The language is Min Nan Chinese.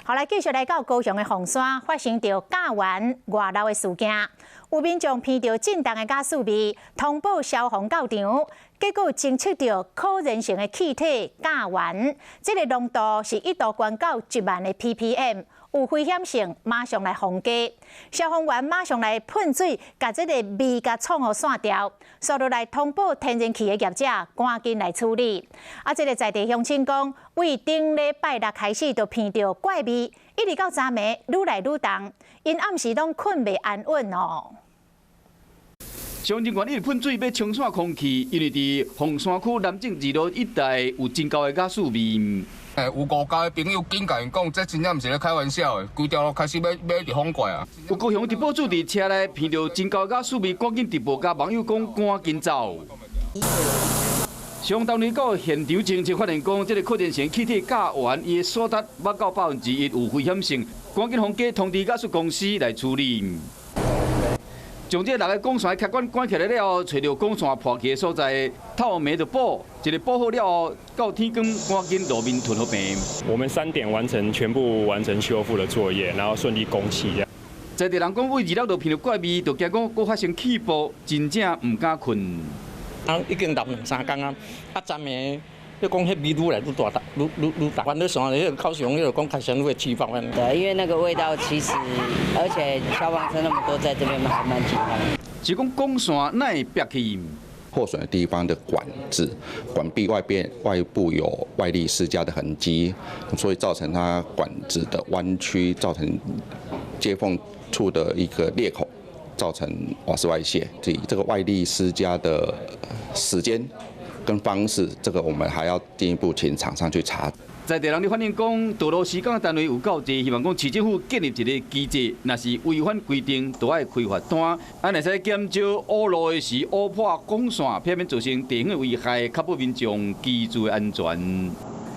好來，繼續來到高雄的鳳山，發生著甲烷外漏的事件，有民眾鼻著陣重的瓦斯味，通報消防到場，結果偵測著可燃性的氣體甲烷，這個濃度是一度懸到1萬的 ppm，有危險性，馬上來封街。消防員馬上來噴水，共這个味共創予散掉，煞落來通報天然氣的業者，趕緊來處理。啊，這个在地鄉親講，對頂禮拜六開始就鼻著怪味，一直到昨暝愈來愈重，𪜶暗時攏睏袂安穩哦。消防人員一直噴水欲沖散空氣，因為佇鳳山區南正二路一帶有真厚的瓦斯味。欸，有五家的朋友緊共𪜶講，這真正毋是咧開玩笑的，規條路開始欲欲直風怪啊！有高雄直播主佇車內鼻著真厚瓦斯味，趕緊直播共網友講，趕緊走。消防單位到現場偵測發現講，這个可燃性氣體甲烷，伊的數值捌到1%，有危險性，趕緊封街通知瓦斯公司來處理。將這六个管線開關關起來了後，揣著管線破去的所在，透明就補，一个補好了後，到天光趕緊路面吞予平。我們3點完成全部完成修復的作業，然後順利供氣。在地人講，對二樓就鼻著怪味，就驚講閣發生氣爆，真正毋敢睏。啊，已經漏兩三工啊，啊，昨暝你講彼味愈來愈大，愈愈愈大，反正線彼个口上，彼个講開始會氣爆。對，因為那個味道其實，而且消防車那麼多，在這邊還蠻緊張。是講管線哪會煏去？破損的地方的管子、管壁外邊外部有外力施加的痕跡，所以造成它管子的彎曲，造成接縫處的一個裂口，造成瓦斯外洩。這個外力施加的時間跟方式，這個我們還要進一步請廠商去查。在地人咧反映講，道路施工單位有夠濟，希望講市政府建立一个機制，若是違反規定，就愛開罰單。按會使減少挖路的時挖破管線，避免造成地方的危害，確保民眾居住的安全。